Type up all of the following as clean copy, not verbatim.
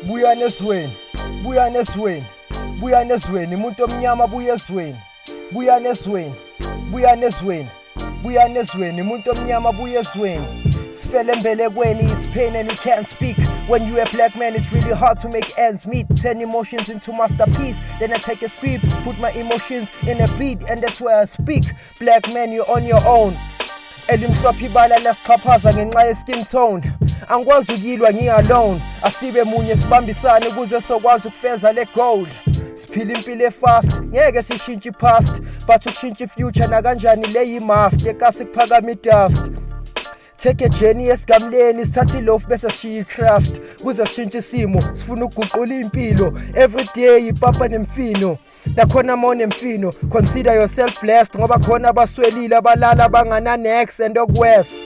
Buyani ezweni, buyani ezweni, buyani ezweni, umuntu omnyama buya ezweni. Buyani ezweni, buyani ezweni, buyani ezweni, umuntu omnyama buya ezweni. Sifele embelekweni, it's pain and you can't speak. When you a black man, it's really hard to make ends meet. Turn emotions into masterpiece. Then I take a script, put my emotions in a beat, and that's where I speak. Black man, you're on your own. Elimhlophe ibala lasixhaphaza ngenxa ye-skin tone. Angikwazi ukuyilwa ngi-alone. Asibe munye, sibambisane ukuze sokwazi ukufeza le goal. Siphila impilo e-fast, ngeke sishintshe i-past, but ukushintsha i-future nakanjani le yi-must. Ekasi kuphakama i-dust. Take a journey esigamleni, sithathe i-loaf bese sishiya i-crust kuze sishintshe isimo. Sifuna ukuguqula impilo every day, ipapa nemfino nakhona ma unemfino. Consider yourself blessed ngoba khona abaswelile, abalala bangana-nex and oku-worse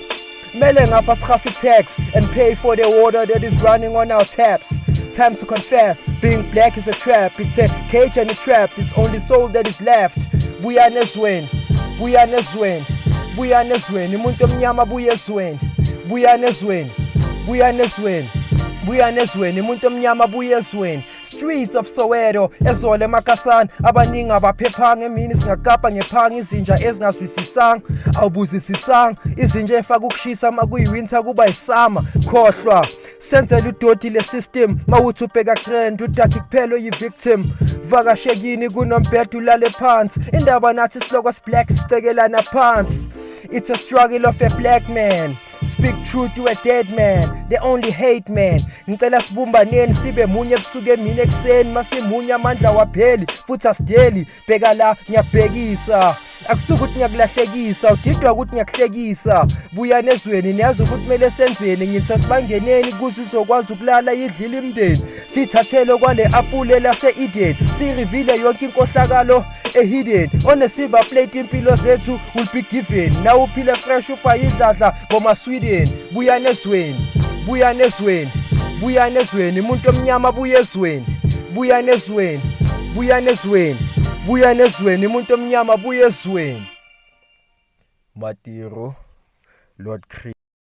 kumele ngapha sihafe tax and pay for the water that is running on our taps. Time to confess, being black is a trap. It's a cage and a trap. It's only soul that is left. Buyani ezweni, buyani ezweni, buyani ezweni, umuntu omnyama buya ezweni. Buyani ezweni, buyani ezweni, buyani ezweni, umuntu omnyama buya ezweni. Streets of Soweto, ezole emakasana, abaningi abaphephanga emini. Singakapa ngephanga izinja ezingazwisisanga, awubuzisisanga izinja efaka ukushisa uma kuyi-winter, kuba yi-summer. Khohlwa senzela udoti le system. Mawuthi ubheka trend, udakhi kuphela oyi-victim. Vakashekini kunombhede ulale phansi. Indaba nathi sihloko si-black sicekelana phansi. It's a struggle of a black man. Speak truth to a dead man, they only hate man. Ngicela sibumbaneni, sibe munye kusuke emini ekuseni. Masimunye amandla wapheli futhi asideli. Bheka la, ngiyakubhekisa, akusuke ukuthi ngiyakulahlekisa, udidwa ukuthi ngiyakuhlekisa. Buyani ezweni, niyazi ukuthi kumele senzeni. Ngithi asibangeneni kuze izokwazi ukulala idlile imndeni. Sithathele kwale apule lase-Eden, sirivile yonke inkohlakalo e-hidden. On a silver plate impilo zethu will be given. Now uphile fresh, ubhayidladla boma-Sweden. Buyani ezweni, buyani ezweni, buyani ezweni, umuntu omnyama buya ezweni. Buyani ezweni, buyani ezweni, buyani ezweni, umuntu omnyama buya ezweni. Matiro Lord Chris.